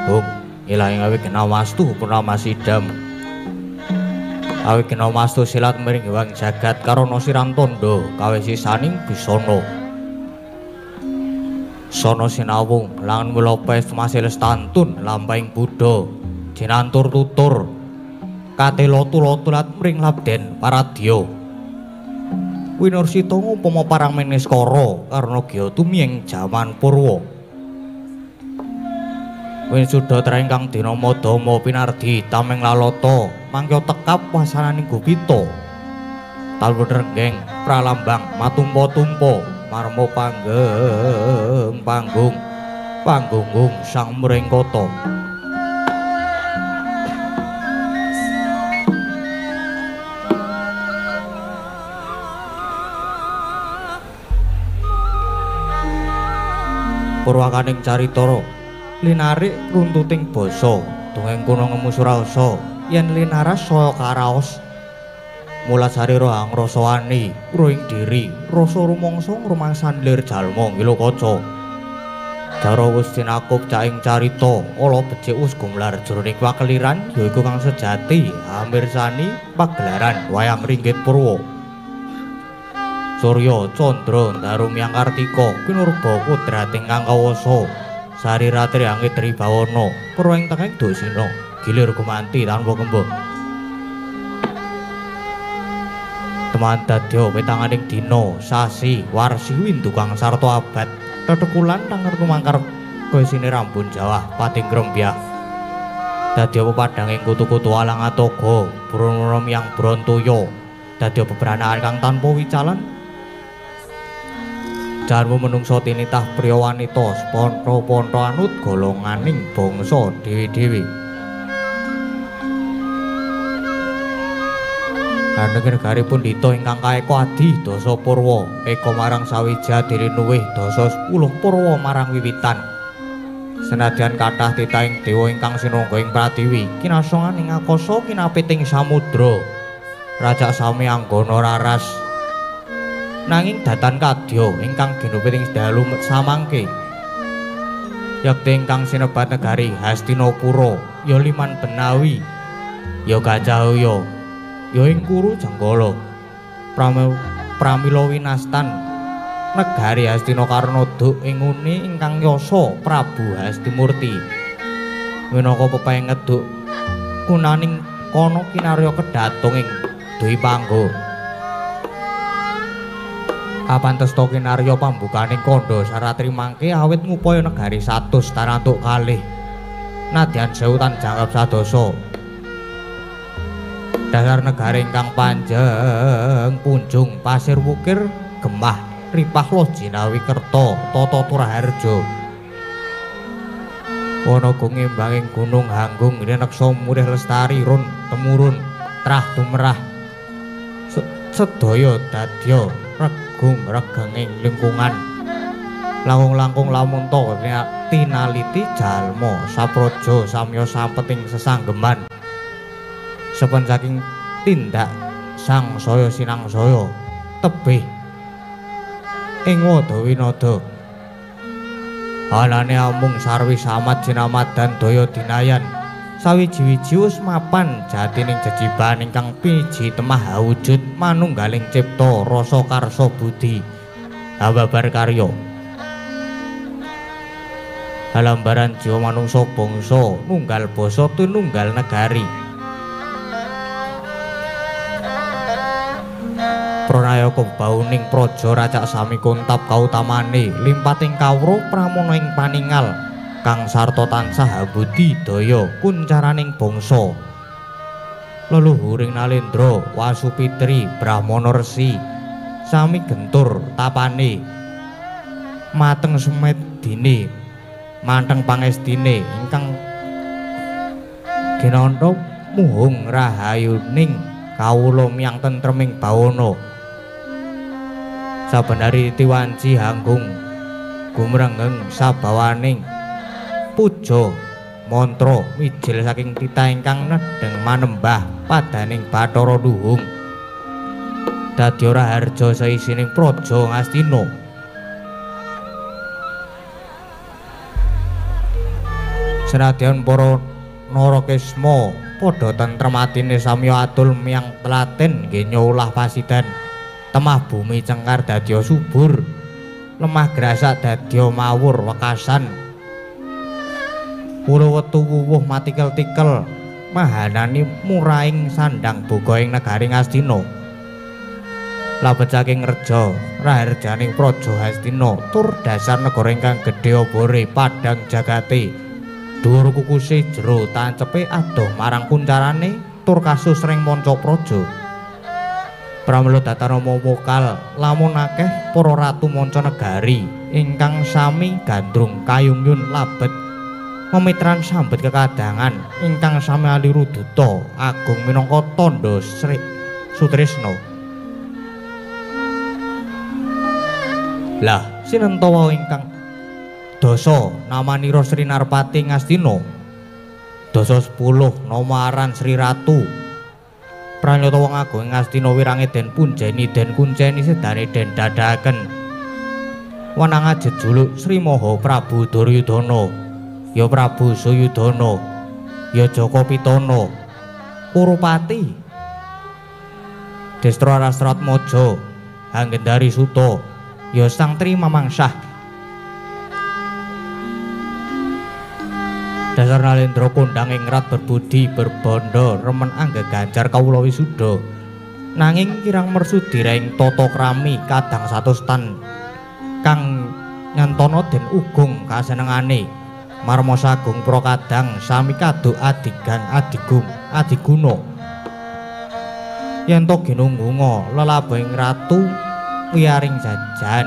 Hum, ilang awi kena wastu purnama sidam. Awi kena wastu silat miring wang jagat karana siram tondo kawe sisaning bisana. Sono sinawung langan mulopes masih lestantun lampahing Buddha jinantur tutur katelo tulotulat mring labden paradya. Winursita ngupama parang meniskara karna gya tumiyeng jaman purwa. Winsuda traing kang dinama Dama pinardi tameng lalata mangkya tekap wasananing gupita. Talun renggeng pralambang matumpa-tumpa marma panggeng panggung panggunggung sang mringkata. Purwakaning carita linarik runtuting basa dongeng kuno ngemu surasa yen linaras saya karaos mula sarira angrasa wani ruing diri rasa rumangsa ngrumangsan lir jalma ngilo kaca jara wis tinakup caing carita ala becik wis gumlar jroning pakeliran yaiku kang sejati amirsani pagelaran wayang ringgit purwa. Surya candra ndaru miyang kartika pinurba kodrat ingkang kawasa sarirate angit tribawana purwa ing tengahing dosina gilir gumanti tanpa kembung. Teman dadya petanganing dina sasi warsi windu kang sarta abad tetekulan tangertu mangkar kaisine rambun jawah pating grembyah. Dadya pepadhanging kutu-kutu alang atoga brana miyang brontoya dadya bebranaan kang tanpa wicalan. Jarmu menungso tinitah priya wanita seponto-ponto anut golonganing bangsa dhewe-dhewe. Anenging negari pundhita ingkang kaeka adi dasa purwa eka marang sawija dilinuwih dasa 10 purwa marang wiwitan. Senadyan kathah titahing dewa ingkang sinungga ing pratiwi kinasongan ing akasa kinapiting samudra rajak sami anggana raras. Nanging datan kadya ingkang ginupit ing dalu samangke yekti ingkang sinebat negari Hastinapura ya Liman Benawi ya Gajahaya ya ing Kuru Jenggala pramila winastan negari Hastina karna duk ing nguni ingkang yasa Prabu Hastimurti minangka pepaeng ngeduk kunaning kono kinarya kedatung ing Dwipangga. Kapantesta kinarya pambukaning kandha saratri mangke awit ngupaya negari 100 tarantuk kalih nadyan sewu tan jangkep sadasa. Dasar negari ingkang panjeng punjung pasir wukir gemah ripah loh jinawi kerta tata turaharja. Wana gumimbanging gunung hanggung rineksa murih lestari run temurun trah tumerah sedaya dadya regung regenging lingkungan langkung-langkung lamunta tinaliti jalma sapraja samya sampeting sesanggeman sepen saking tindak sangsaya sinangsaya tebih ing wadawinada anane amung sarwi samad jinamadan daya dinayan sawiji-wiji wis mapan jatining jejiban ingkang piji temah awujud manunggaling cipta rasa karsa budi hababar karya halambaran jiwa manungsa bangsa nunggal basa tinunggal negari. Pranayaka bauning praja racak sami kuntap kautamane limpating kawruh pramana ing paningal kang sarta tansah budi daya kuncaraning bangsa. Leluhuring nalendra Wasupitri Brahmana Resi sami gentur tapane mateng sumedine manteng pangestine ingkang ginanta muhung rahayuning kawula miyang tentreming bawana. Saben hari tiwanci hanggung gumrengeng sabawaning puja mantra mijil saking titah ingkang nedheng manembah padaning Bathara Luhung. Dadi ora harja saisining praja Ngastina. Senadyan para Narakesma padha tentrem atine samya atul miyang telaten nggenya ulah pasidan. Temah bumi cengkar dadya subur, lemah grasak dadya mawur wekasan. Pura wetu wuwuh matikel-tikel mahanani muraing sandang boga ing negari Ngastina. Labet saking reja raharjaning praja Hastina tur dasar negara ingkang gedhe obore padhang jagate. Dhuwur kukuse jero tancepe adoh marang kuncarane tur kasus ring manca praja. Pramila datanama wokal lamun akeh para ratu manca negari ingkang sami gandrung kayungyun labet memitran sambet kekadangan ingkang sami aliru duta agung minangka tandha Sri Sutrisna. Lah sinenta wau ingkang dasa namanira Sri Narpati Ngastina, dasa 10 nama aran Sri Ratu. Pranyata wong agung Ngastina wirange den punjeni den kunceni sedane den dadaken. Wenang jejuluk Sri Maha Prabu Duryudana, ya Prabu Suyudana, ya Jaka Pitana, Kurupati, Destra Rastratmaja, Anggendari Suta, ya Sang Tri Mamangsah. Dasar Nalendra kondhang ing rat berbudi berbandha remen anggeganjar kawula wisuda. Nanging kirang mersudi ing tata krami kadang satus tan kang nyantana den ugung kasenengane. Marma sagung pra kadang sami kaduk adigang adigung adiguna. Yen to ginunggunga lelabuhing ratu wiyaring jajan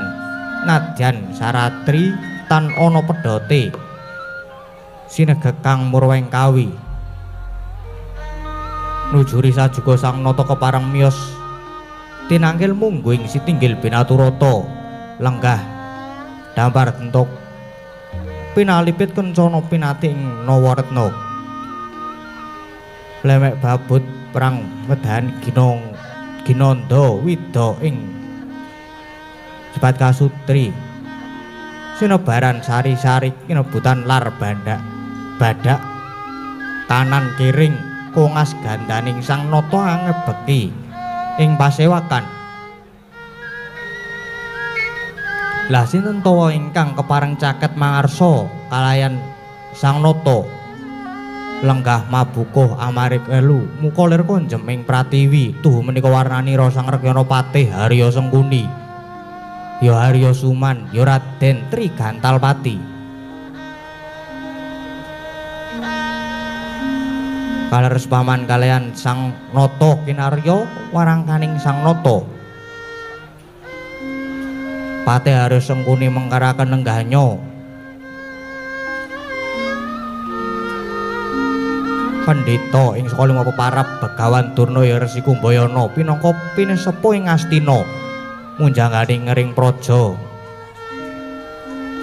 nadyan saratri tan ana pedhote. Sinegekang murweng kawi nujuri sajuga sang nata kepareng miyos tinangkil mungguing sitinggil binaturata lenggah dampar bentuk pinalipit kencana pinati ing Nawaretna lemek babut perang wedahan ginong ginanda wida ing sebat kasutri sinebaran sari-sari kinebutan lar bandak badak kanan kiring kongas gandaning sang nata angebeki ing pasewakan. Lah sinten tawa ingkang kepareng caket mangarsa kalayan sang nata lenggah mabukuh amarik elu muka lir konjem ing pratiwi tuhu menika warnanira sang Rekyana Patih Harya Sengkuni ya Harya Suman ya Raden Trigantalpati. Kaleres paman kalian sang nata kinarya warangkaning sang nata. Patih Harya Sengkuni mengkaraken lenggahnya pendhita ing saka lima peparab Begawan Durna ya Resi Kumbayana pinangka pinesepuh ing Astina munjanggani ngering praja.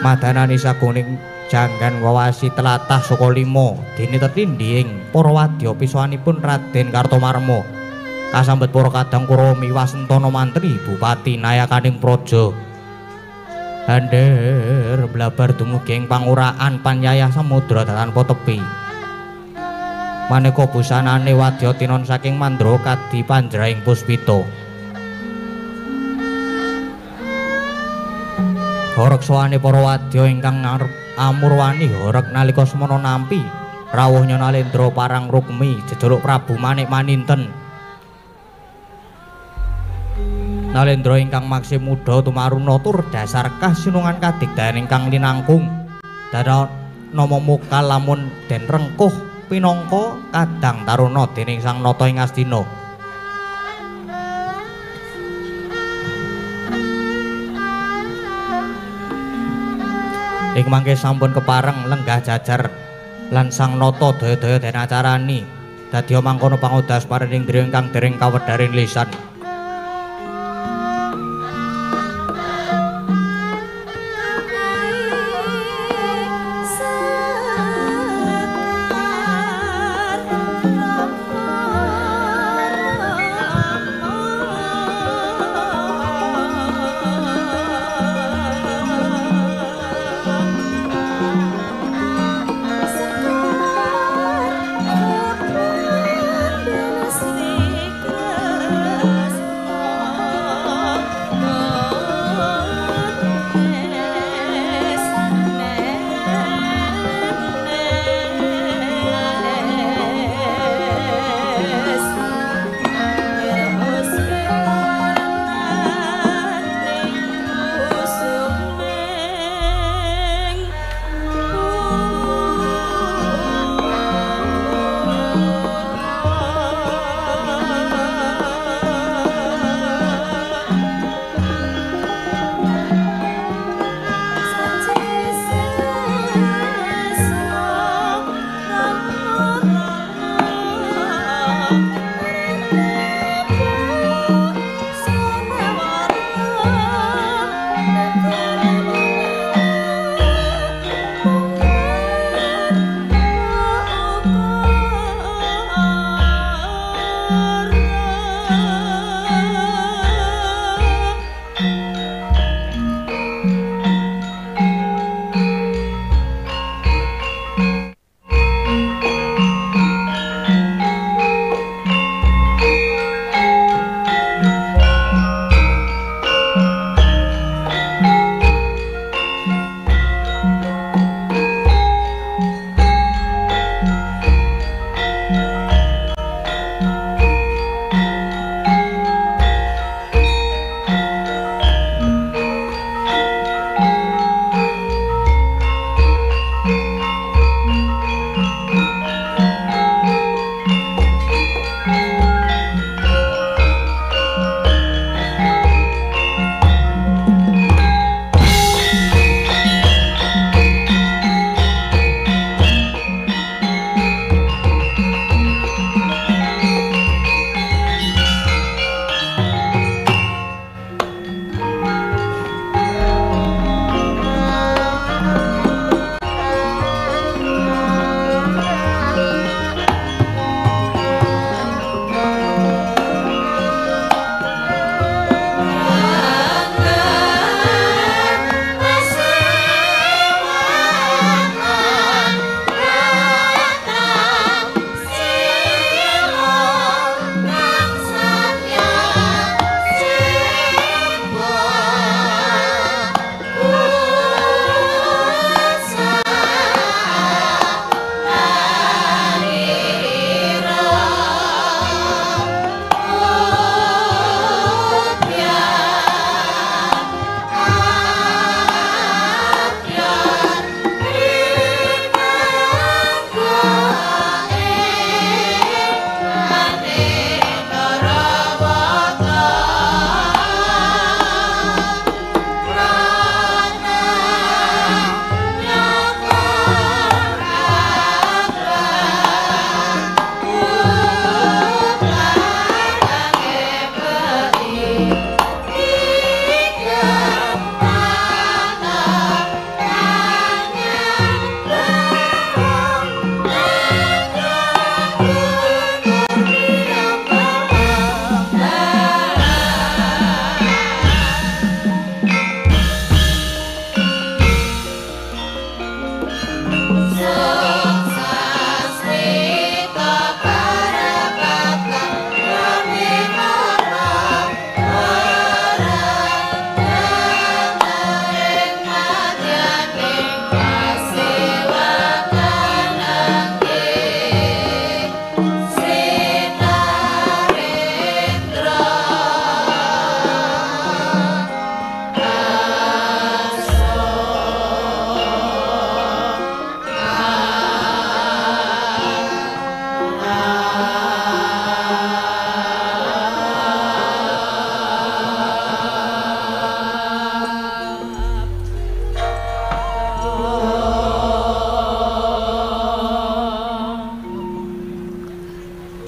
Madanani saguning janggan wawasi telatah saka lima dene tetindhi ing para wadya pisowanipun Raden Kartomarma kasambet para kadang Kurawa miwasentana mantri bupati nayakaning praja. Hander blabar dumugi ing panguraan panyayah samudra tanpa tepi. Maneka busanane wadya tinon saking mandra kadi panjraing puspita. Horeg sowane para wadya ingkang amurwani horeg nalika semana nampi rawuhnya Nalendra parang Rukmi jejuluk Prabu Manik Maninten. Nalendra ingkang maksih mudha tumaruna tur dasar kasinungan kadigdayan ingkang linangkung. Dara nama mukal lamun den rengkuh pinangka kadang taruna dening sang nata ing Astina. Ing mangke sampun kepareng lenggah jajar lan sang nata daya-daya den acarani dadiya mangkono pangodas paring indriya ingkang dereng kawedharing lisan.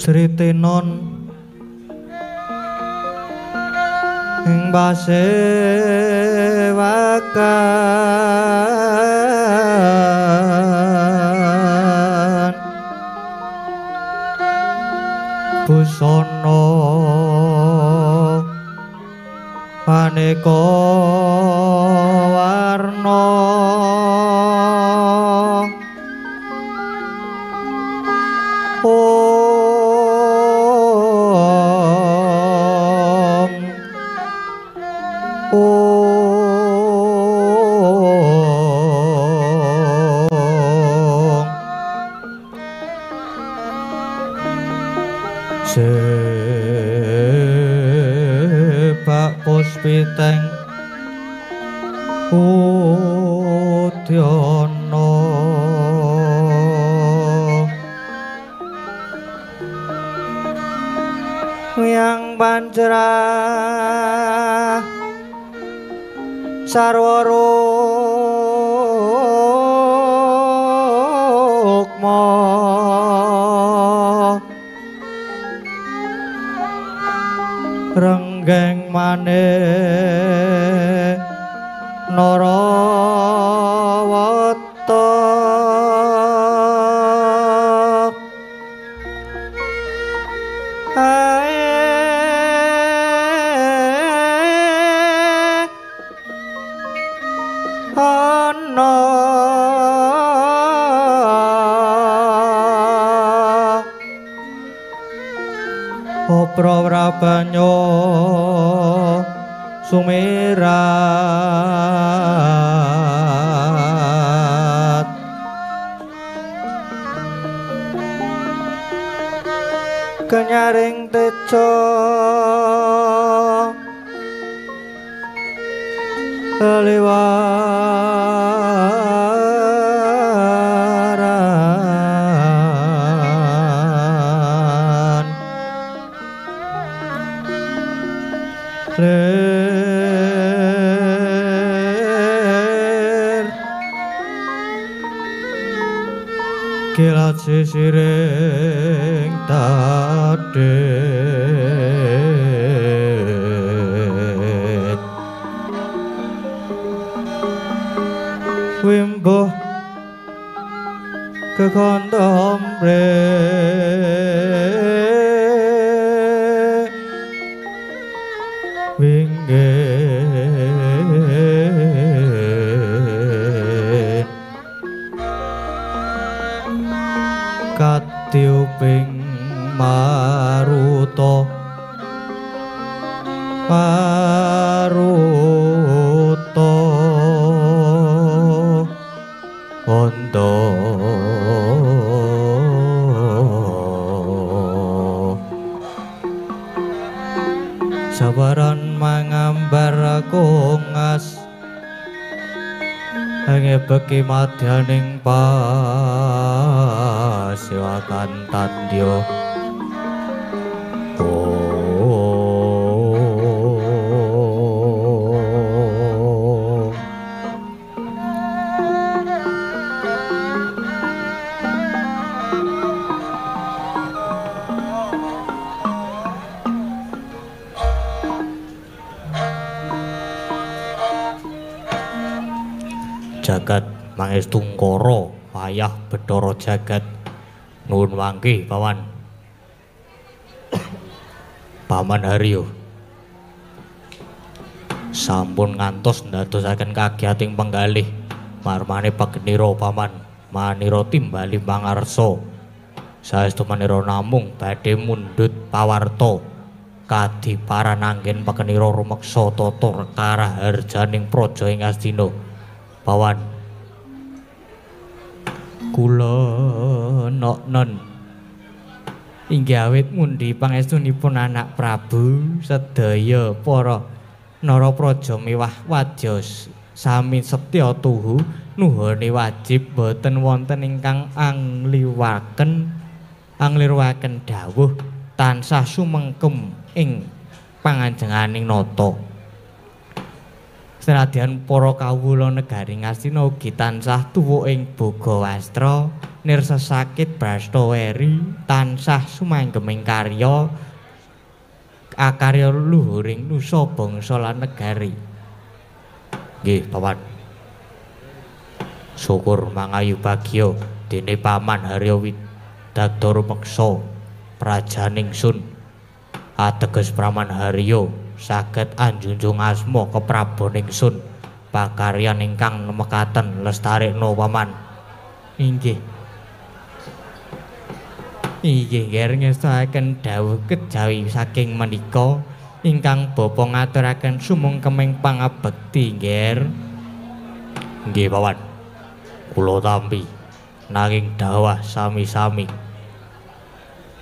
Sritenon ing pasewakan busana aneka warna. Om Om Sebak puspiteng udyana yang pancerah sarwa rukma renggeng manik narawata. Ana Opra prabanyo sumirat kenyaring tejo liwaran lir kilat sisiring tadhit wimbuh kekondombre winggih katiuping maruta maruta ondo sabaran mangambar kongas ngebeki madyaning pasiwakan tandya. Jagat mangestungkara wayah Bathara jagat. Nuwun wangke paman. Paman Haryo sampun ngantos ndadosaken kagiyating penggalih marmane pagenira paman manira timbali mangarsa. Saestu manira namung badhe mundhut pawarta kadiparan anggen pagenira rumeksa tata karaharjaning praja ing Astina. Pawan kula noknon inggih awit mundhi pangestunipun anak Prabu sedaya para narapraja miwah wadya sami setya tuhu nuhone wajib boten wonten ingkang angliwaken dawuh tansah sumengkem ing panganjenganing nata. Senadyan para kawula negari Ngastina ugi tansah tuwa ing boga wastra, nirsa sakit brasta weri, tansah sumanggeming karya akarya luhuring nusa bangsa lan negari. Nggih, Paman. Syukur mangayu bagya dene Paman Harya Widada rumeksa prajaning sun ateges Praman Harya saged anjunjung asma kepraboning sun pakaryan ingkang mekaten lestarekno Paman. Inggih. Inggih nger ngestoaken dawuh kejawi saking menika ingkang bapa ngaturaken sumungkeming pangabekti nggih. Nggih Paman. Kula tampi nanging dawah sami-sami.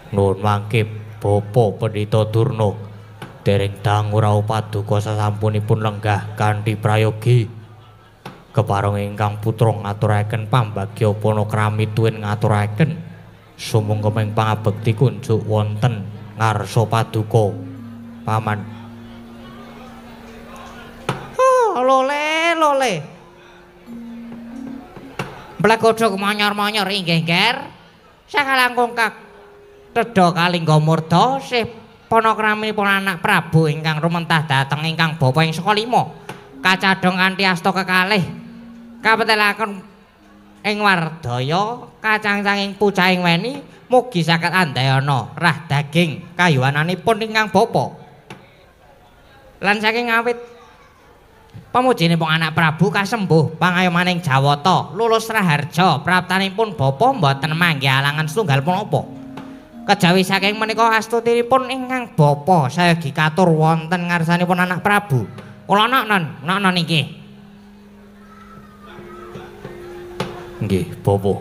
Nuwun mangke Bapa Pendhita Durna dereng dangu rawuh paduka sasampunipun lenggah kanthi prayogi. Kepareng ingkang putra ngaturaken pambagya panakrami tuwin ngaturaken sumungkeming pangabekti kunjuk wonten ngarsa paduka Paman. Oh, lole lole. Blegodhog monyor-monyor inggih nger. Sakalangkung kak tedha kalingga murda sih panakraminipun anak Prabu ingkang rumentah dhateng ingkang bapa ing saka lima. Kacadhong kanthi asta kekalih kapetelaken ing wardaya kacangcanging pucahing weni mugi saged andayana rah daging kayuwananipun ingkang bapa. Lan saking awit pamujinipun anak Prabu kasembuh pangayomaning Jawata lulus raharja praptanipun bapa mboten manggih alangan setunggal punapa. Kejawi saking menika astutinipun ingkang bapa sayogi katur wonten ngarsanipun anak Prabu. Kula nok non inggih. Nggih, bapa.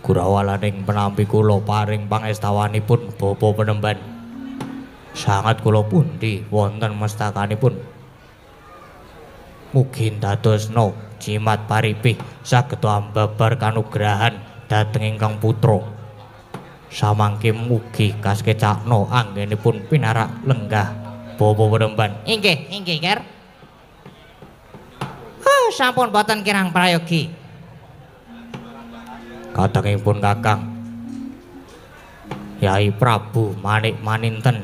Gurawalaning penampi kula paring pangestawanipun bapa penemban. Sangat kula pundi wonten mestakanipun. Mugi ndadosna jimat paripih saged ambabar kanugrahan dhateng ingkang putra. Samangke mugi kasekecakna anggenipun pinarak lenggah bapa penemban. Inggih, inggih, Ger. Sampun boten kirang prayogi. Kadangipun Kakang Yai Prabu Manik Maninten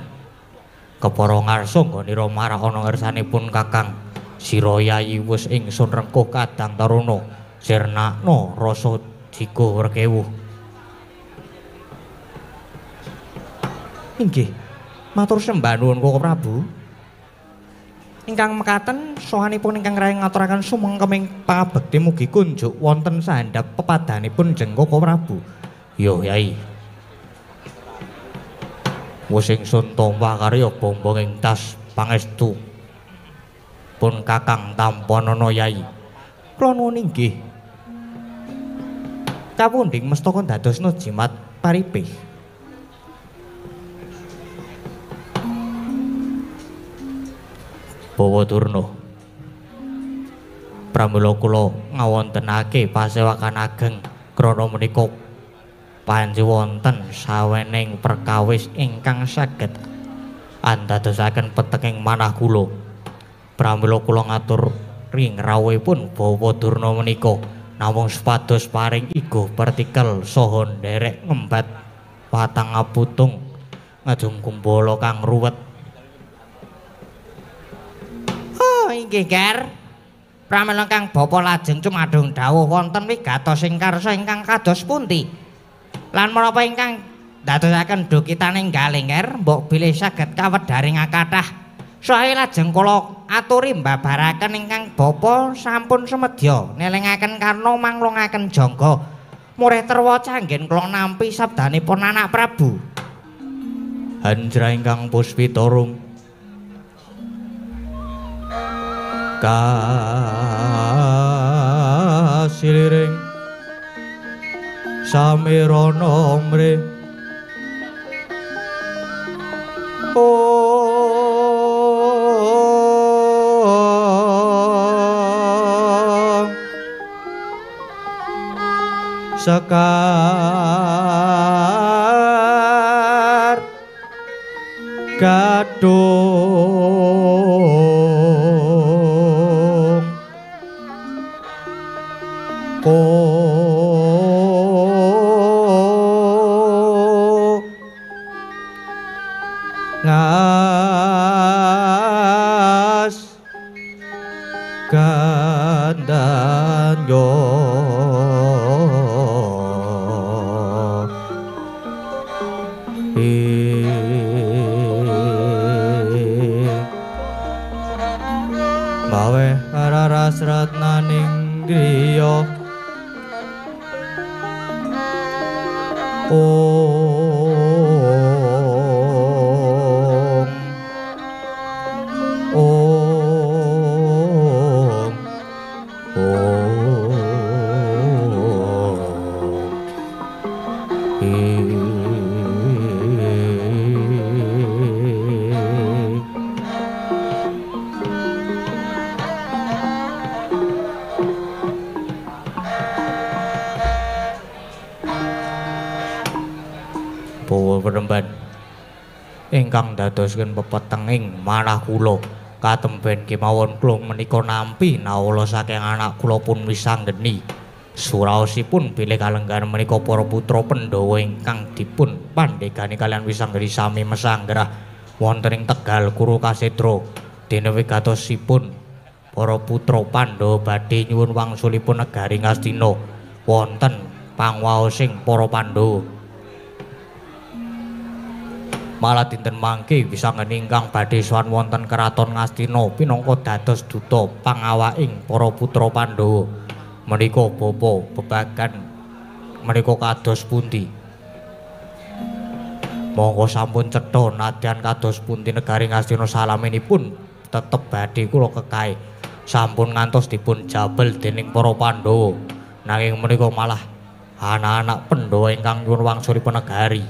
kepara ngarsa nggonira marak ana ngersanipun Kakang sira Yayi wis ingsun rengkuh kadang taruna sirnakna rasa jiga werkewuh. Inggih, matur sembah nuwun Koko Prabu. Ingkang mekaten sohanipun ingkang raya ngaturaken sumengkeming pangabekti mugi kunjuk wonten sahandhap pepadanipun jeng Koko Prabu. Yo Yai. Wis ingsun tampa karya bombong ing tas pangestu pun Kakang tampanana Yai. Kula nuwun inggih. Kapundhing mestaka ndadosna jimat paripih. Bawa Durna, pramila kula ngawontenake pasewakan ageng krana menika panci wonten sawening perkawis ingkang saged andadosaken peteking manah kula. Pramila kula ngatur ring rawuhipun Bawa Durna menika namung supados paring igo partikel saha nderek ngembat patang aputung ngajung kumbala kang ruwet. Inggih, Ger. Pramila kang bapa lajeng cumadung dawuh wonten wigatos ing karsa ingkang kados pundi? Lan menapa ingkang ndadosaken dukitaning galing, Ger, mbok bilih saged kawedharing akathah. Sae lajeng kula aturi mbabaraken ingkang bapa sampun semedya nelingaken karna manglungaken jangga. Murih terwaca anggen kula nampi sabdanipun anak Prabu. Hanjra ingkang puspitarum kasiliring samirana mre sekar gadung. Ngas gandanyo mawe raras ratnaning griya Om Om Om Bawa peremban ingkang dadosaken pepetenging manah kula katemben kemawon kula menika nampi nawala saking anak kula pun wisanggeni. Suraosipun bilih kalenggahan menika para putra Pandhawa ingkang dipun pandhegani kalian wisanggeni sami mesanggrah wonten ing Tegal Kuru Kasedra. Dene wigatosipun para putra Pandhawa badhe nyuwun wangsulipun negari Ngastina wonten pangwaosing para Pandhawa. Malah dinten mangke wisanggeni ingkang badhe sowan wonten Keraton Ngastina pinangka dados duta pangawaking para putra Pandhawa. Menika bapa bebagan menika kados pundi? Monggo sampun cetha nadyan kados pundi negari Ngastina salaminipun tetep badhe kula kekahe. Sampun ngantos dipun jabel dening para Pandhawa. Nanging menika malah anak-anak Pandhawa ingkang nyuwun wangsulipun negari.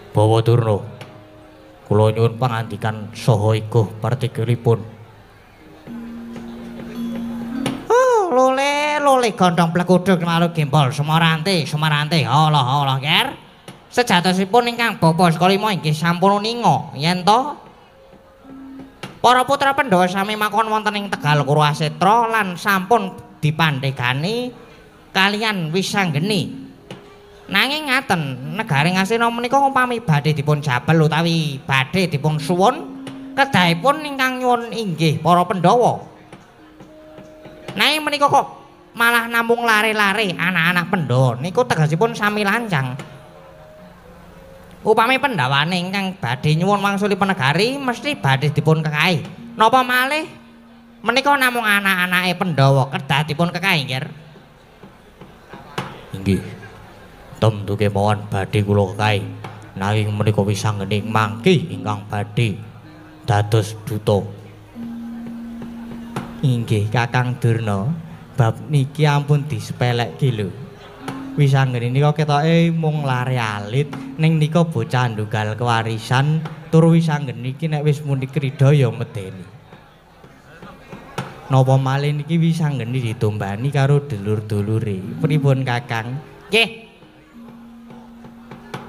Bawa Durna, kula nyuwun pangandikan saha iguh partikulipun. Oh, lole lole gondhong pleguduk malu gembol sumarante sumarante Allah Allah ger. Sejatosipun ingkang bapa saka lima inggih sampun uninga yen to para putra Pandhawa sami makon wonten ing Tegal Kuru Asetra lan sampun dipandhegani kalian wisanggeni. Nanging ngaten, negari Ngastina menika umpami badhe dipun jabel utawi badhe dipun suwun, kedahipun ingkang nyuwun inggih para Pandhawa. Nanging menika kok malah namung lare-lare anak-anak Pandhawa niku tegesipun sami lancang. Upami pandhawane ingkang badhe nyuwun wangsulipun negari mesti badhe dipun kekahi. Napa malih menika namung anak-anake Pandhawa kedah dipun kekahi, nggih. Inggih. Tentu kemawon badhe kula kekahi. Nanging menika wisanggeni mangke ingkang badhe dados duta. Inggih Kakang Durna, bab niki ampun disepelekke lho. Wisanggeni nika ketoke mung lare alit, ning nika bocah ndunggal kewarisan tur wisanggeni iki nek wis muni krida ya medeni. Napa malih niki wisanggeni ditombani karo dulur-dulure. Pripun Kakang? Nggih.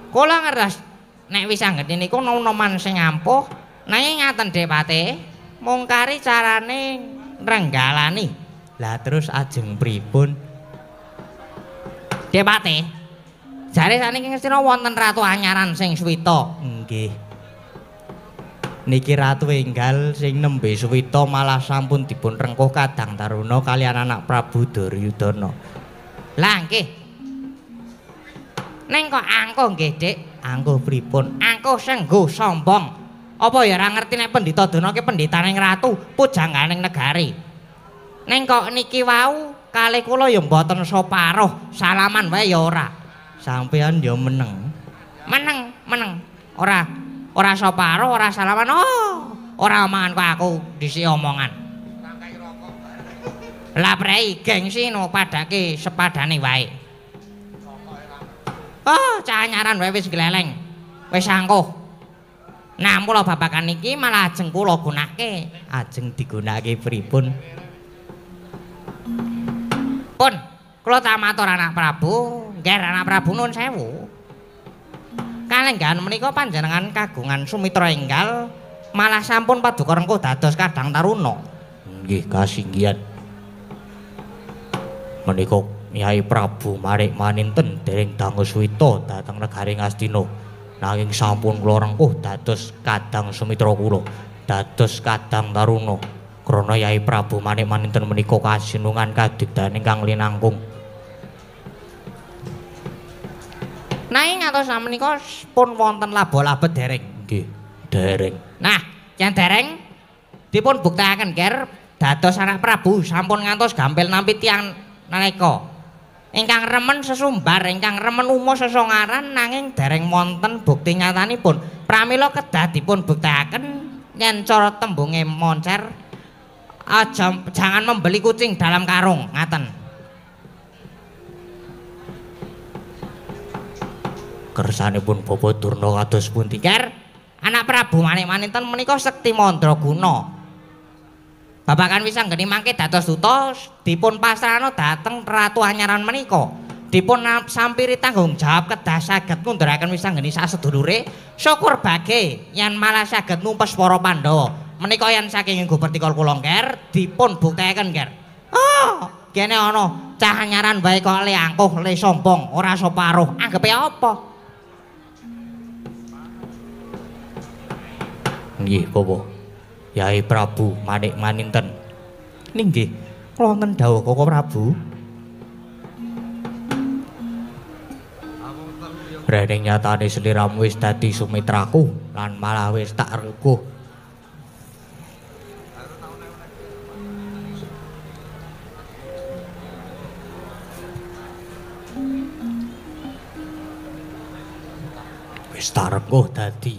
Kula ngertos nek wisanggeni niku noman sing ampuh, nanging ngaten Depate, mung kari carane nrenggalani. Lah terus ajeng pripun? Depate, jare saniki Ngastina wonten ratu anyaran sing suwita. Nggih. Niki ratu enggal sing nembe suwita malah sampun dipun rengkuh kadang taruna kalian anak Prabu Duryudana. Lah nggih. Neng kok angkuh nggih, Dik? Angkuh pripun? Angkuh sengguh sombong. Apa ya ora ngerti nek Pendhita Durna ki pendhitaning ratu, pujangganing negari. Neng kok niki wau kalih kula ya mboten soparuh, salaman wae ya ora. Sampeyan ya meneng. Meneng, meneng. Ora ora soparuh, ora salaman. Oh, ora omongan kok aku dhisik omongan. Lah prei gengsi no padake sepadane wae. Oh, cah anyaran wae wis gleleng. Wis angkuh. Nah, mula babagan iki malah ajeng kula gunake. Ajeng digunakake pripun? Pun, kula tak matur anak Prabu, ngger anak Prabu nuwun sewu. Kalenggahan menika panjenengan kagungan sumitra enggal malah sampun paduka rengkuh dados kadang taruna. Nggih, kasinggihan. Menika Yai Prabu Manik Maninten dereng dangu suwita dhateng negari Ngastina. Nanging sampun kula rengkuh dados kadang sumitra kula, dados kadang taruna. Krana Yai Prabu Manik Maninten menika kasinungan kadigdayan ingkang linangkung. Nanging ngantos menika pun wonten laba-laba dereng. Nggih, dereng. Nah, yen dereng dipun buktekaken, Ger, dados anak Prabu sampun ngantos gampil nampi tiyang nalika. Ingkang remen sesumbar, ingkang remen umo sesongaran nanging dereng wonten bukti nyatanipun. Pramila kedah dipun buktekaken yen cara tembunge moncer aja jangan membeli kucing dalam karung, ngaten. Kersanipun Bapak Durna kados pundi? Ger, anak Prabu Manik Maninten menika sekti mandraguna. Babagan Wisanggeni mangke dados duta dipun pasrahna dhateng Ratu Anyaran menika. Dipun sampiri tanggung jawab kedah saged ngundhuraken Wisanggeni sasedulure. Syukur bage yen malah saged numpes para Pandhawa. Menika yen saking Gubertikol kula, Ger, dipun buktekaken, Ger. Oh, kene ana cah anyaran wae kok le angkuh, le sombong, ora soparuh. Anggepe apa? Nggih, Bapak. Yai Prabu Manik Maninten. Ninggih, kula wonten dawuh Koko Prabu. Rene nyatane sliramu wis dadi sumitraku lan malah wis tak rengkuh. Wis tak rengkuh dadi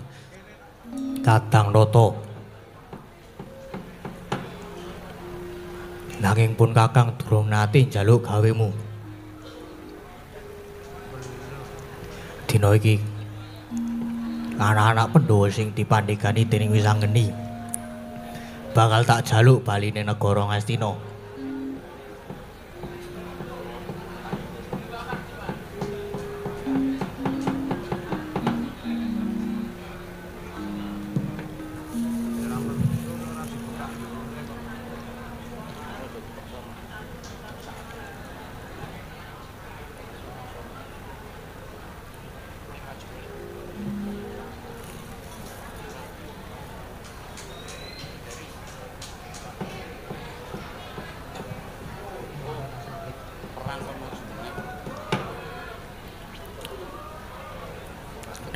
kadang nata. Nanging pun kakang durung nate njaluk gawemu. Dina iki anak-anak Pandhawa sing dipandhegani dening Wisanggeni bakal tak jaluk baline negara Ngastina.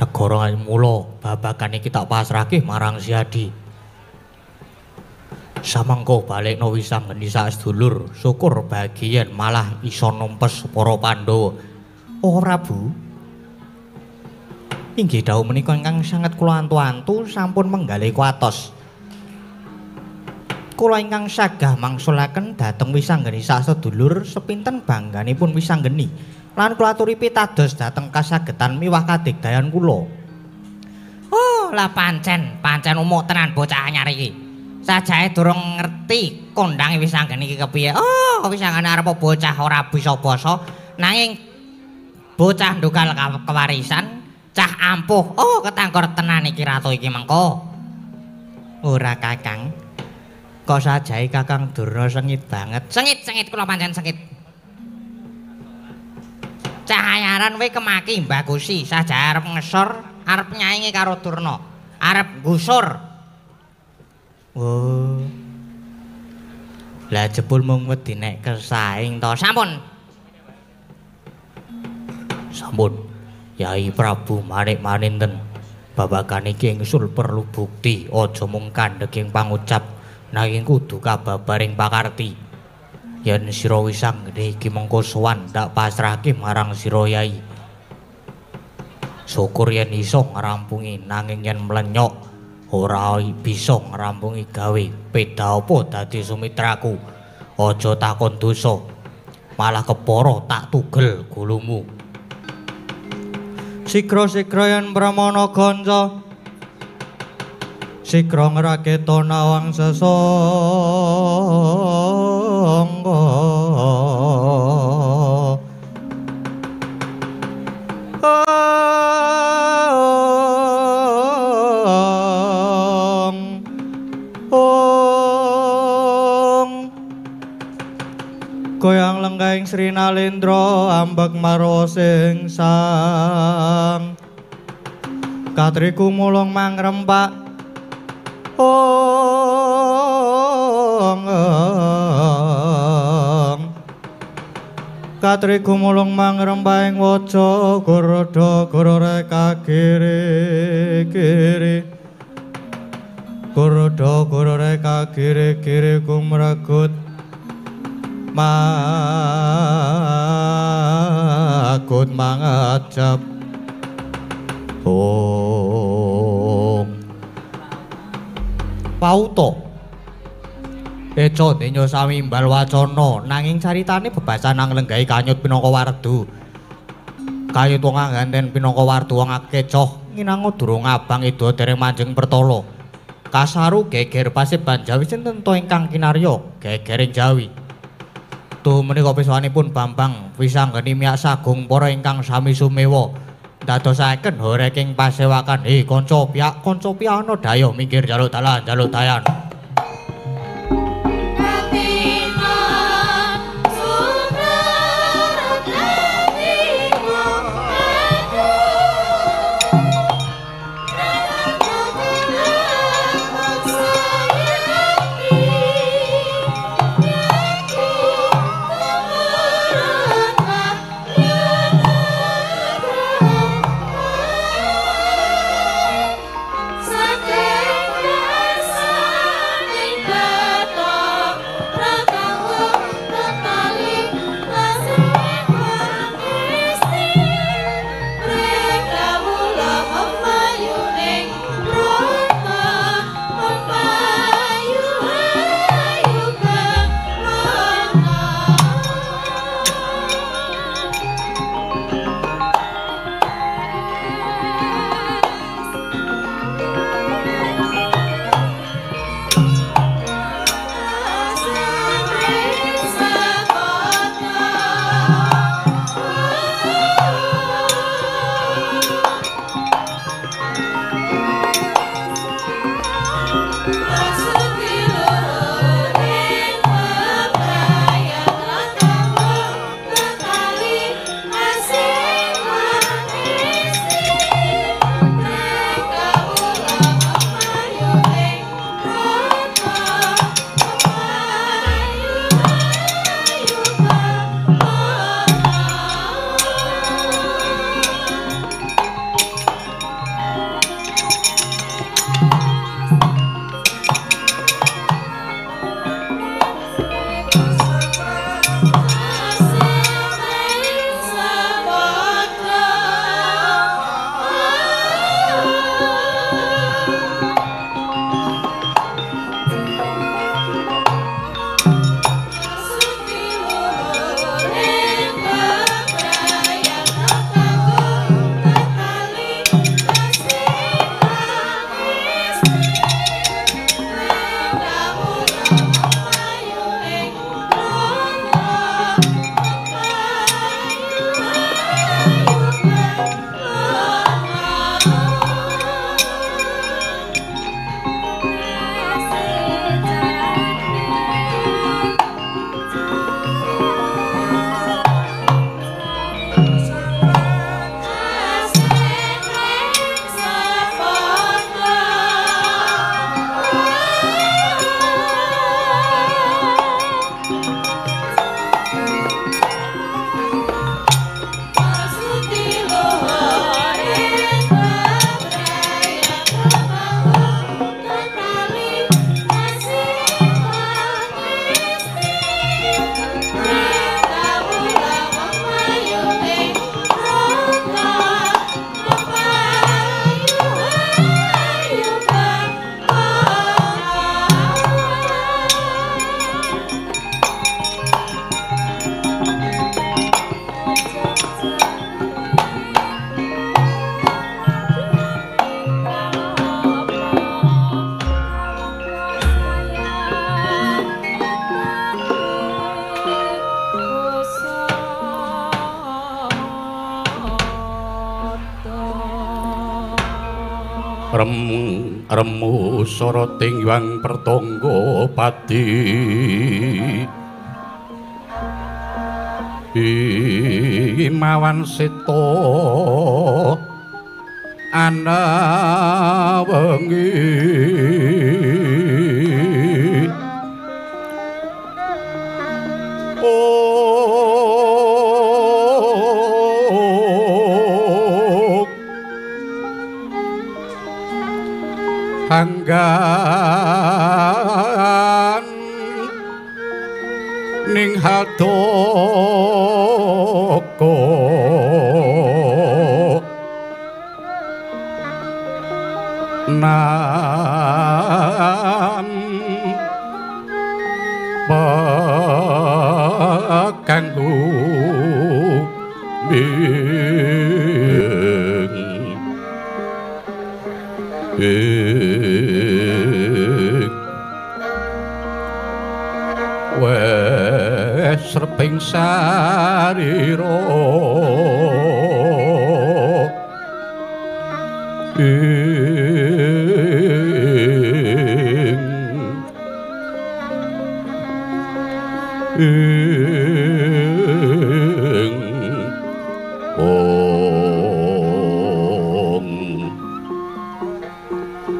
Negara mula babagan iki tak pasrahke marang Siadi. Samengko balekno Wisanggeni sak sedulur, syukur bagian malah iso numpes para Pandhawa. Oh Prabu, inggih dawuh menika ingkang sanget kula antu-antu sampun menggalih kuatos. Kula ingkang sagah mangsulaken dhateng Wisanggeni sak sedulur sepinten bangganipun Wisanggeni. Lan kula aturi pitados dhateng kasagetan miwah kadigdayan kula. Oh, lah pancen, pancen umuk tenan bocah anyar iki. Sajae durung ngerti kondange Wisanggeni iki kepiye. Oh, Wisanggeni arep bocah ora bisa basa, nanging bocah ndukal kewarisan, cah ampuh. Oh, ketanggor tenan iki ratu iki mengko. Ora Kakang. Kok sajae Kakang Durna sengit banget. Sengit-sengit kula pancen sengit. Cahayaran we kemaki Mbah Gusi, saja arep ngesor, arep nyaingi karo Durna, arep nggusur. Oh. Lah jebul mung wedi nek kesaing to. Sampun. Sampun. Yai Prabu Manik Maninten, babagan iki ingsul perlu bukti, aja mung kandheging pangucap, nanging kudu kababaring pakarti. Yen sira Wisanggeni iki mengko sowan tak pasrahke marang sira Yai. Syukur yen iso ngrampungi, nanging yen mlenyok ora bisa ngrampungi gawe. Peda apa dadi sumitraku? Aja takon dosa, malah kepara tak tugel gulumu. Sigra-sigra yen pramana kanca, sigra ngraketa nawang sesangga. Ong goyang lenggahing Sri Nalendra ambek marwa sing sang. Katriku mulung mangrempak ong. Katriku mulung mangrempak ing waca gorodo gorore kagiri kiri. Gorodo gorore kagiri kiri kumregut magut mangajab. Om Pauto Eco denya samimbal wacana nanging caritane bebasan nang lenggahi kanyut pinangka wardu. Kayut wong angganten pinangka wardu wong akecoh nginango durung abang ida dereng manjing pertala. Kasaru geger paseban Jawi sinten to ingkang kinarya gegering Jawi. Tuh menika piswanipun Bambang wisanggeni miyak sagung para ingkang sami sumewa. Dadosaken horeking pasewakan. He kanca piyak kanca piyana dayoh minggir jaluk dalan jaluk dayan. Remu soroting yang pertonggo pati Imawan seto Ana wengi hanggan ning hatoko nam kanggo wes reping sarira ing ong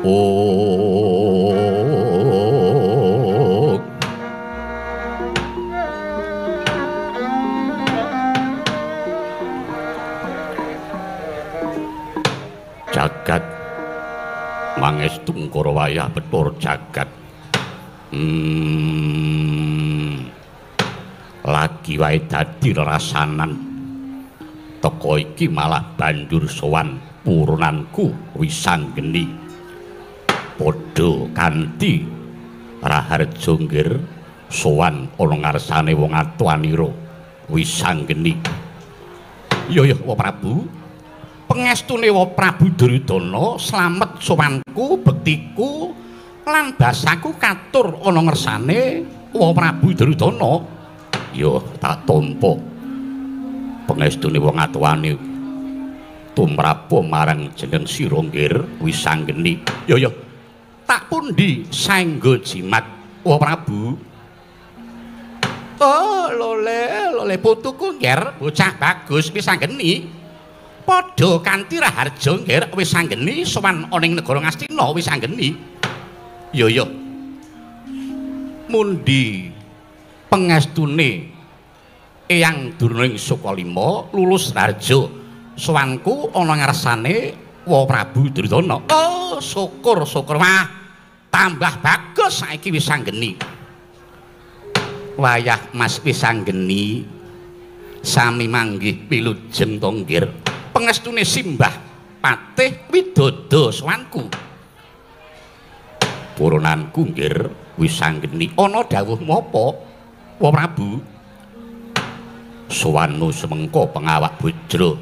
ong jagat mangestu ngkara wayah Bathara jagat. Lagi wae dadi rerasanan teko iki malah banjur sowan purunanku Wisanggeni padha kanthi raharja nggir sowan ana ngarsane wong atuanira Wisanggeni. Iya ya Wa Prabu, pengestune Wa Prabu Duryudana slamet sowanku bektiku lan basaku katur ana ngersane Wa Prabu Duryudana. Ya tak tampa pengestune wong atuwane tumrapa marang jeneng sira nggir Wisanggeni. Ya ya tak pundi saengga jimat Wa Prabu. Oh lole lole putuku nggir bocah bagus Wisanggeni padha kanthi raharja nggir Wisanggeni sowan ana ing negara Ngastina Wisanggeni. Ya ya mundi pengestune Eyang Durna ing Sukalima lulus raharja sowanku ana ngarsane Wa Prabu Duryudana. Oh syukur syukur, wah tambah bagus saiki Wisanggeni. Wayah Mas Wisanggeni sami manggih wilujeng to nggir pengestune simbah patih widodo sowanku. Purunanku nggir Wisanggeni ana dawuhmu apa Wa Prabu? Sowanmu semengko pengawak bujra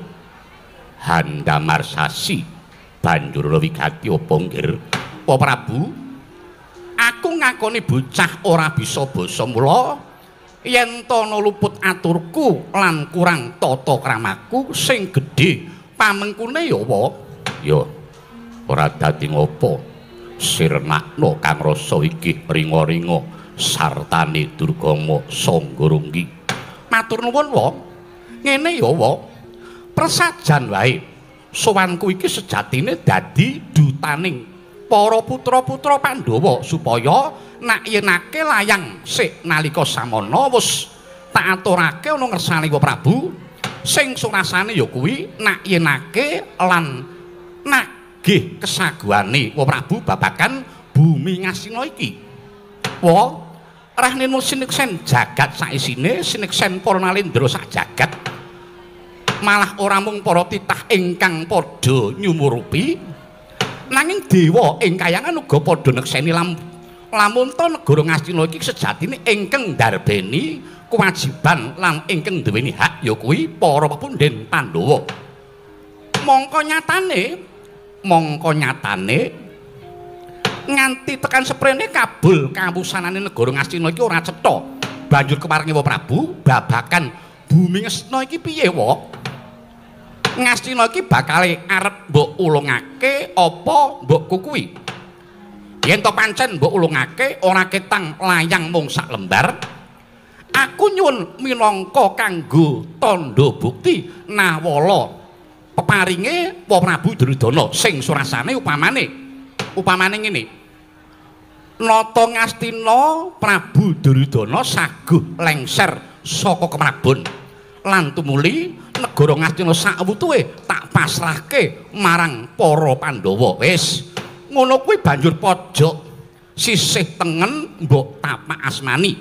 handamar sasi banjur wigati apa nggir Wa Prabu? Aku ngakoni bocah ora bisa basa mula yen tana luput aturku lan kurang tata kramaku sing gedhe pamengkune ya wa. Ya ora dadi ngopo sirnakno kang rasa iki ringa-ringa sartane Durgama Sanggarunggi. Matur nuwun wa. Ngene ya wa, presajan wae sowanku iki sejatine dadi dutaning para putra-putra Pandhawa supaya nak yenake layang sik nalika samana wis tak aturake ana ngersane Wa Prabu sing surasane ya kuwi nak yenake lan nagih kesaguhane Wa Prabu babagan bumi Ngastina iki. Wa rahninu sineksen jagat saisine sineksen para nalendra sak jagat malah ora mung para titah ingkang padha nyumurupi nanging dewa ing kayangan uga padha nekseni lamun ta negara Ngastina iki sejatine ingkang ndarbeni kewajiban lan ingkang duweni hak ya kuwi para pepundhen Pandhawa. Mongko nyatane nganti tekan seprene kabul kawusanane negara Ngastina iki ora cetha. Banjur keparengi Wa Prabu babagan bumi Ngastina iki piye wa? Ngastina iki bakale arep mbok ulungake apa mbok kukuhi? Yen to pancen mbok ulungake ora ketang layang mung sak lembar. Aku nyuwun minangka kanggo tandha bukti nawala Peparinge Wa Prabu Duryudana sing surasane upamane ngene. Nata Ngastina Prabu Duryudana saguh lengser saka Kemrabon. Lan tumuli negara Ngastina sakwutuhe tak pasrahke marang para Pandhawa. Wis ngono kuwi banjur pojok sisih tengen mbok tapak asmani.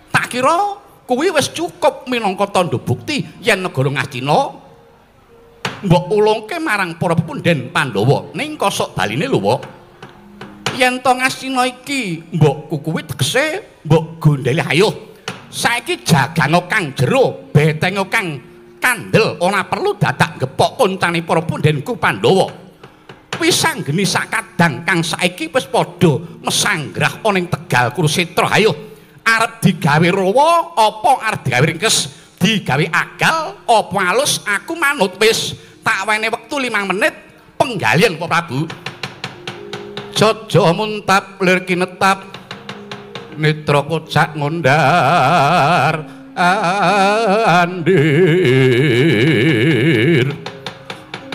Tak kira kuwi wis cukup minangka tandha bukti yen negara Ngastina mbok ulungke marang para pepundhen Pandhawa. Ning kosok baline lho, Wak. Yen to Ngastina iki mbok kukuwi tegese mbok gondeli ayo. Saiki jagango kang jero, betengo kang kandel, ora perlu dadak gepok koncane para pundhenku Pandhawa. Wisanggeni sakadang kang saiki wis padha mesanggrah ana ing Tegal Kurusetra. Ayo, arep digawe rawa apa arep digawe ringkes, digawe agal apa alus, aku manut wis. Tak wene wektu 5 menit penggalian Pak Prabu. Jaja muntap lir kinetap netra kocak ngondar andir.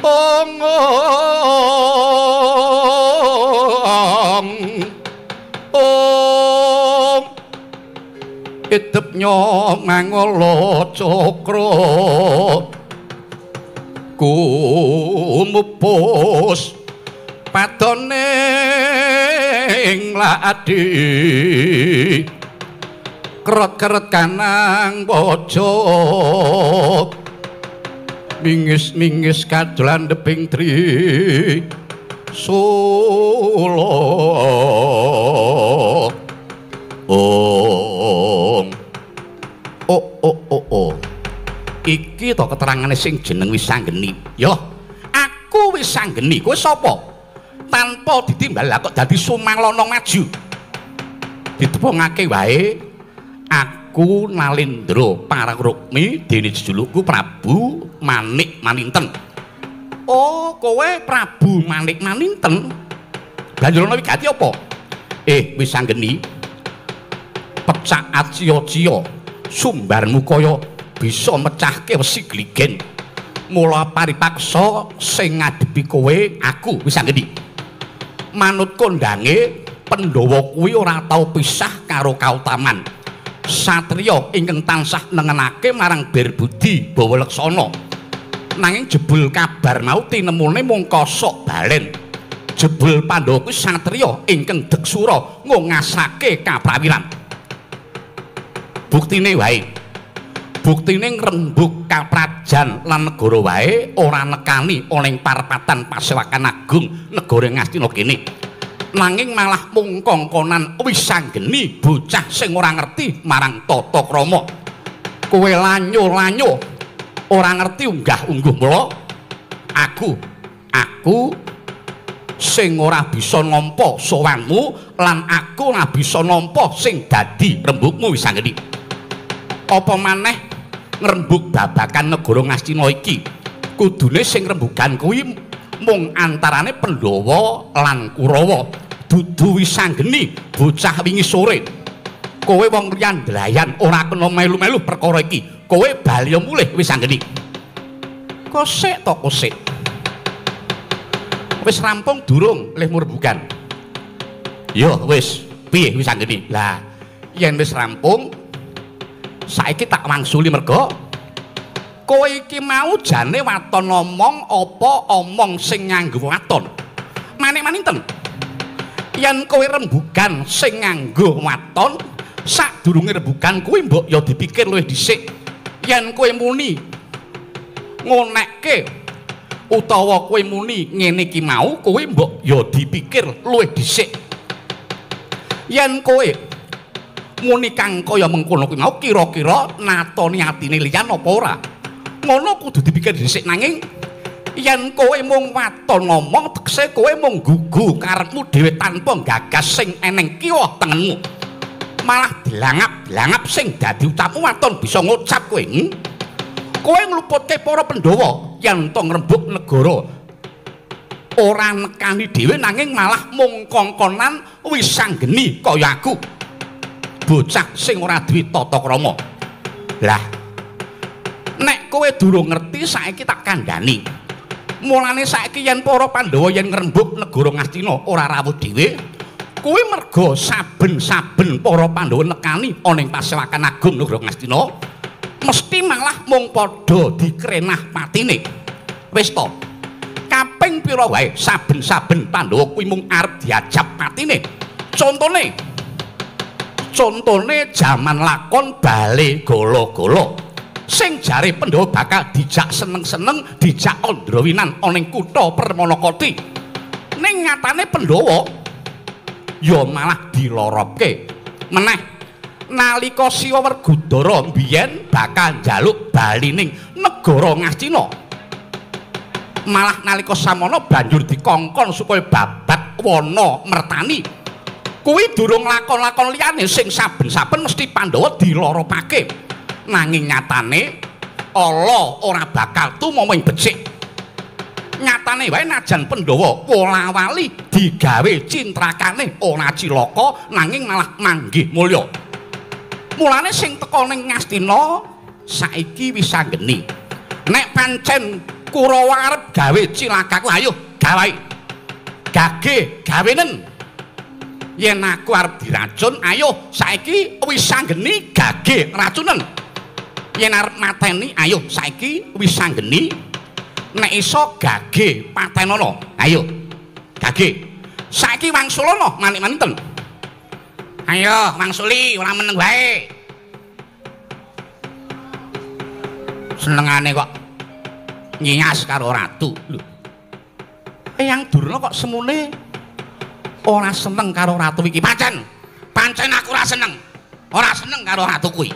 Ong ong idep nyong mangala cakra kumupus padone ing ladi keret-keret kanang pojok mingis-mingis kadolan deping tri sula. Ong oh oh oh oh iki to keterangane sing jeneng Wisanggeni. Yo aku Wisanggeni, kowe sapa? Tanpa ditimbal lah kok dadi Sumanglana maju. Ditepungake wae aku Nalendra Pararukmi dene jejulukku Prabu Manik Maninten. Oh, kowe Prabu Manik Maninten. Banjur ana wigati apa? Wisanggeni, pecak aciya-ciya sumbarmu kaya bisa mecahke wesi gligen. Mula paripaksa sing ngadepi kowe aku Wisanggeni. Manut kondange Pandhawa kuwi ora tau pisah karo kautaman. Satriya ingkang tansah nengenake marang Berbudi bawa leksana. Nanging jebul kabar mau tinemune mung kosok balen. Jebul Pandhawa kuwi satriya ingkang deksura ngongasake kaprawiran. Buktine wae. Buktine ngrembug kaprajan lan negara wae ora nekani ana ing parepatan Pasewakan Agung negara Ngastina kene. Nanging malah mung kongkonan Wisanggeni bocah sing ora ngerti marang tata krama. Kowe lanyo-lanyo ora ngerti unggah-ungguh mula aku sing ora bisa nampa sowanmu lan aku ora bisa nampa sing dadi rembugmu Wisanggeni. Apa maneh ngrembug babakan negara Ngastina iki kudune sing rembugan kuwi mung antarane Pandhawa lan Kurawa, dudu Wisanggeni bocah wingi sore. Kowe wong liyan ndlayan ora kena melu-melu perkara iki. Kowe bali mulih Wisanggeni. Kosek to kosek. Wis rampung durung lehmu rembugan? Yo wis, piye Wisanggeni? Lah, yen wis rampung saiki tak wangsuli merga kowe iki mau jane waton omong apa omong sing nganggo waton. Manik-maninten. Yen kowe rembugan sing nganggo waton, sadurunge rembugan kuwi mbok ya dipikir luwih dhisik. Yen kowe muni ngonekke utawa kowe muni ngene iki mau, kowe mbok ya dipikir luwih dhisik. Yen kowe muni kang kaya mengkono kuwi mau kira-kira natoni atine liyan apa ora? Ngono kudu dipikir dhisik. Nanging yen kowe mung waton ngomong tegese kowe mung gugu karepmu dhewe tanpa gagas sing eneng kiwa tengenmu. Malah dilangap-dilangap sing dadi ucapmu waton bisa ngucap kowe. Kowe ngluputke para Pandhawa yen to ngrembug negara ora nekani dhewe nanging malah mung kongkonan Wisanggeni kaya aku. Bocah sing ora duwe tata krama. Lah, nek kowe durung ngerti saiki tak kandhani. Mulane saiki yen para Pandhawa yen ngrembug negara Ngastina ora rawuh dhewe, kuwi merga saben-saben para Pandhawa nekani ana ing pasewakan agung negara Ngastina, mesti malah mung padha dikrenah patine. Wis to. Kaping pira wae saben-saben Pandhawa kuwi mung arep diajab patine. Contone jaman lakon Bale Gala-Gala. Sing jare Pandhawa bakal dijak seneng-seneng, dijak andrawinan ana ing kutha Permanakati. Ning nyatane Pandhawa ya malah diloropke. Meneh nalika Siwa Werkudara mbiyen bakal njaluk balining negara Ngastina. Malah nalika samono banjur dikongkon supaya babat wana mertani. Kuwi durung lakon-lakon liyane sing saben-saben mesti Pandhawa diloropake. Nanging nyatane ala ora bakal tumawa ing becik. Nyatane wae najan Pandhawa wola-wali digawe cintrakane ora cilaka nanging malah manggih mulya. Mulane sing teka ning Ngastina saiki wis anggeni. Nek pancen Kurawa arep gawe cilakaku, ayo gawe. Gage gawenen. Yen aku arep diracun, ayo saiki wis anggeni gage racunen. Yen arep mateni, ayo saiki wis anggeni nek iso gage patenono. Ayo gage. Saiki wangsulana manik-maninten. Ayo wangsuli ora meneng wae. Senengane kok nyias karo ratu. Lho. Eyang Durna kok semune ora seneng karo ratu iki. Pancen, pancen aku ora seneng. Ora seneng karo ratu kuwi.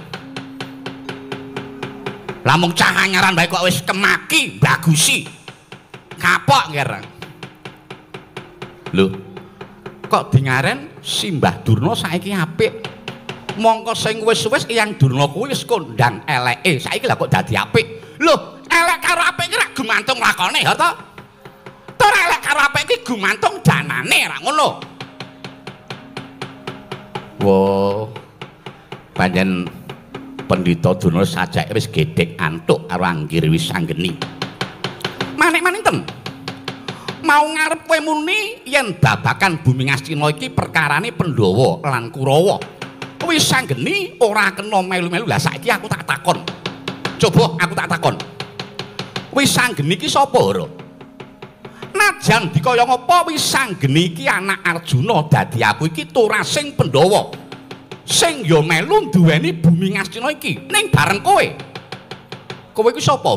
Lah mung cah anyaran bae kok wis kemaki bagusi. Kapok nggih. Lho, kok dingaren Simbah Durna saiki apik. Mongko sing wis-wis Eyang Durna kuwi wis kondang eleke. Saiki lah kok dadi apik. Lho, elek karo apik iki rak gumantung lakone ya to? Tur elek karo apik iki gumantung danane ra ngono. Wo. Pancen Pendhita Durna sajake wis gedhek antuk karo Anggir wis anggeni. Manik-maninten. Mau ngarep kowe muni yen babakan bumi Ngastina iki perkarane Pandhawa lan Kurawa. Wis anggeni ora kena melu-melu. Lah saiki aku tak takon. Coba aku tak takon. Wis anggeni iki sapa, Hara? Najan dikaya ngapa wis anggeni iki anak Arjuna dadi aku iki turasing Pandhawa. Sing ya melu duweni bumi Ngastina iki ning bareng kowe. Kowe iki sapa?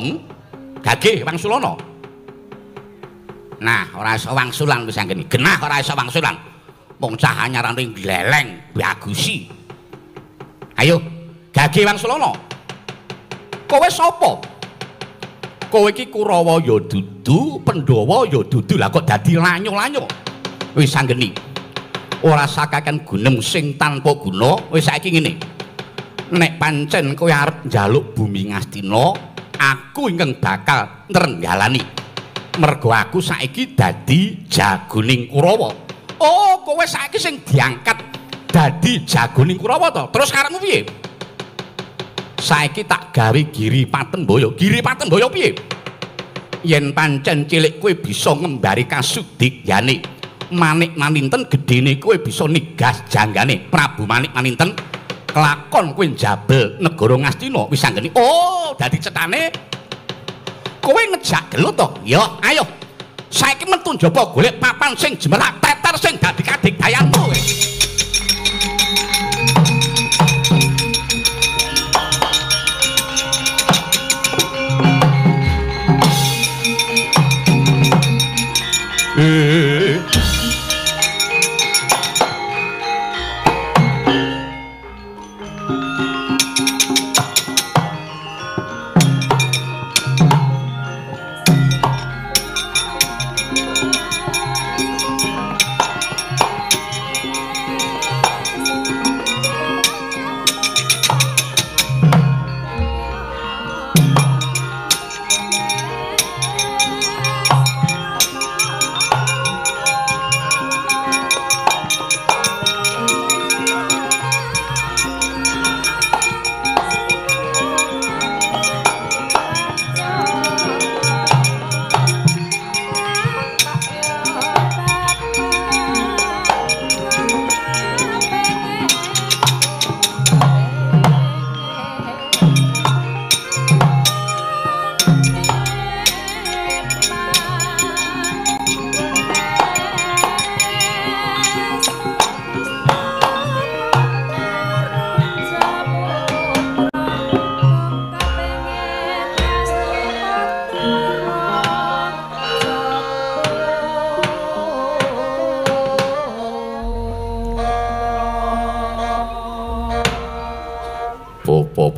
Gage wangsulana. Nah, ora iso wangsulan wis anggeni. Genah ora iso wangsulan. Wong cah anyarane gleleng bagusi. Ayo, gage wangsulana. Kowe sapa? Kowe iki Kurawa ya dudu, Pandhawa ya dudu. Lah kok dadi lanyo-lanyo. Wis anggeni. Ora sakaken gunem sing tanpa guna. Wis saiki ngene. Nek pancen kowe arep njaluk bumi Ngastina, aku ingkang bakal nrenggalani. Mergo aku saiki dadi jagoning Kurawa. Oh, kowe saiki sing diangkat dadi jagoning Kurawa to? Terus karepmu piye? Saiki tak gawe Giri Patembaya. Giri Patembaya piye? Yen pancen cilik kowe bisa ngembari kasudikyane. Manik Maninten gedene kowe bisa nigas janggane Prabu Manik Maninten kelakon kowe njabel negara Ngastina wis anggeni. Oh, dadi cetane kowe ngejak gelut to? Ya, ayo. Saiki metu njaba golek papan sing jemerak teter sing dadi kadigdayanmu.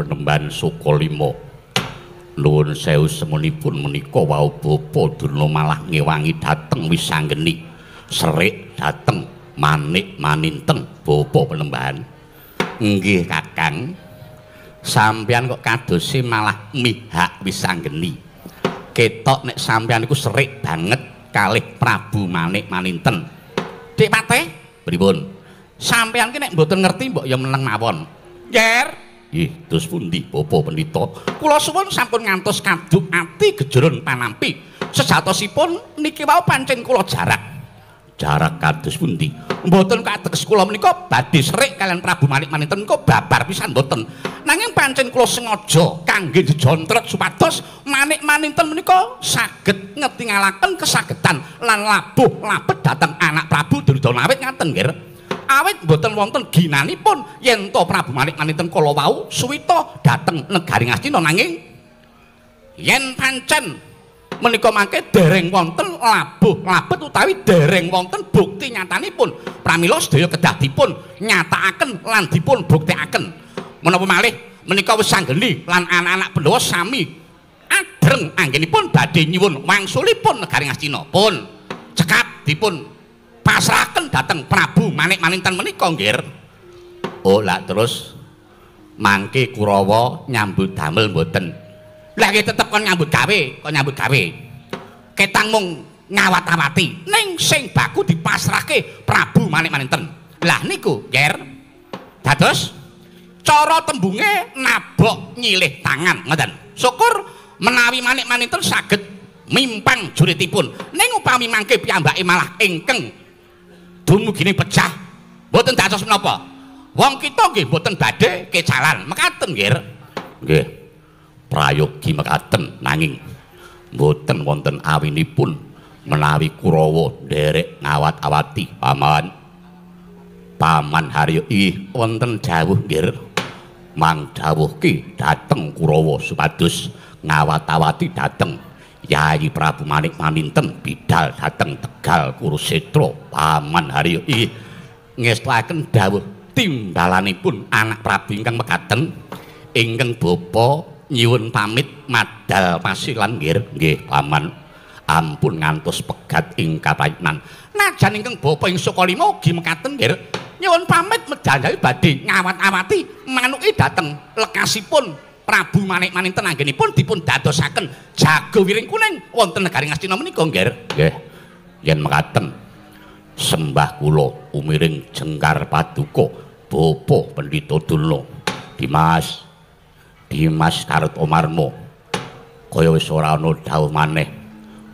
Panembahan Sukalima. Nuwun sewu semunipun menika wau Bapa Durna malah ngewangi dhateng Wisanggeni. Serik dhateng Manik Maninten Bapa Panembahan. Nggih Kakang. Sampeyan kok kadose malah mihak Wisanggeni. Ketok nek sampeyan iku serik banget kalih Prabu Manik Maninten. Dik Patih, pripun? Sampeyan ki nek mboten ngerti mbok ya meneng mawon. Nger. Nggih, terus pundi Bapa Pendhita? Kula suwun sampun ngantos kaduk ati gejeron panampi. Sejatosipun niki wau pancen kula jarak. Jarak kados pundi? Mboten kateges kula menika badhe serik kalian Prabu Manik Maninten menika babar pisan mboten. Nanging pancen kula sengaja kangge jejontret supados Manik Maninten menika saged ngetingalaken kesagedan lan labuh labet dhateng anak Prabu Duryudana awit ngaten nggih. Awit mboten wonten ginanipun yen to Prabu Manik Maninten kala wau suwita dhateng negari Ngastina, nanging yen pancen menika mangke dereng wonten labuh labet utawi dereng wonten bukti nyatanipun, pramila sedaya kedah dipun nyatakaken lan dipun buktekaken. Menapa malih menika Wisanggeni lan anak-anak Pandhawa sami adreng anggenipun badhe nyuwun wangsulipun negari Ngastina. Pun cekap dipun pasrahaken dhateng Prabu Manik Maninten menika nggih. Oh lah terus mangke Kurawa nyambut damel mboten? Lah nggih tetep kon nyambut gawe, kon nyambut gawe. Ketang mung ngawat-awati ning sing baku dipasrahke Prabu Manik Maninten. Lah niku nggih. Dados cara tembunge nabok nyilih tangan ngoten. Syukur menawi Manik Maninten saged mimpang juritipun. Ning upami mangke piyambake malah ingkang dumugine pecah, mboten dados menapa. Wong kita nggih mboten badhe kecalan. Mekaten nggih. Nggih. Prayogi mekaten nanging mboten wonten awinipun menawi Kurawa nderek ngawat-awati paman. Paman Haryo ih wonten dawuh nggih. Mang dawuhke dhateng Kurawa supados ngawat-awati dhateng Yayi Prabu Manik Maninten bidal dhateng Tegal Kurusetra. Paman Haryo ih ngestuaken dawuh timbalanipun anak Prabu ingkang mekaten ingkang bapa nyuwun pamit madal pasilan nggih. Nggih paman, ampun ngantos pegat ing kaprayitnan. Najan ingkang bapa ing Sukalima ugi mekaten nggih, nyuwun pamit medal badhe ngawat-awati manuki dhateng lekasipun Prabu Manik Maninten anggenipun dipun dadosaken jago wiring kuning wonten negari Ngastina menika nggih. Nggih. Yen mekaten sembah kula umiring jengkar paduka Bapa Pendhita Durna. Dimas Dimas Kartomarma kaya wis ora ana dawuh maneh.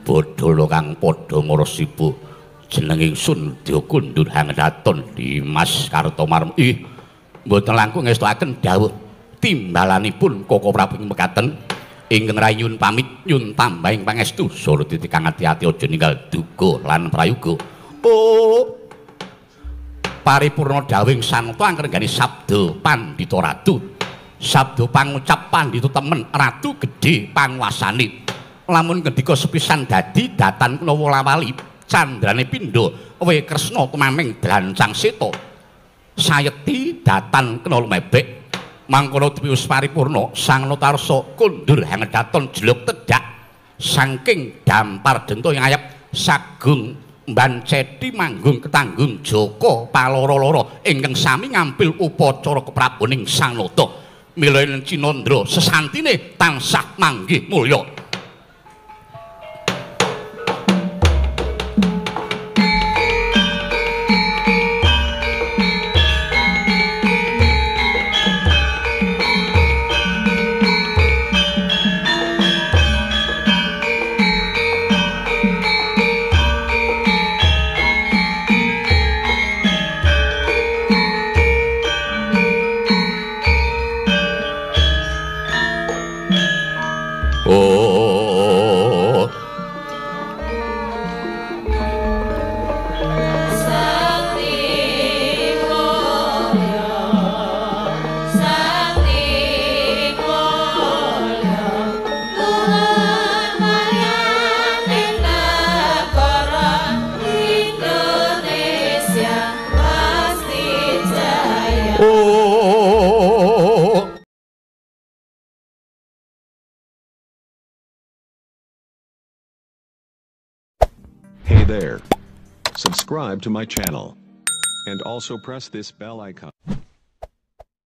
Bodholo kang padha ngresibu jeneng ingsun Dya Kundur Hangedaton Dimas Kartomarma. Ih mboten langkung ngestuaken dawuh timbalanipun Koko Prabu mekaten ingkang rayun pamit nyun tambahing pangestu surti kang ati-ati aja ninggal duga lan prayoga. Oh paripurna dawuhing santa angrenggani sabda Pandhita Ratu. Sabda pangucap pandhita temen ratu gedhe panguasane. Lamun ngendika sepisan dadi datan kena wolawali candrane pindha we Kresna tumaming drancang seta. Sayekti datan kena lumebek mangkono wis paripurna Sang Notarsa kundur hangedaton jeluk tedhak saking dampar denta ing ayap sagung mbanceti manggung ketanggung Jaka paloro-loro ingkang sami ngampil upacara kepraboning Sang Nata. Mila ing Cinandra sesantine tansah manggih mulya. Hey there. Subscribe to my channel. And also press this bell icon.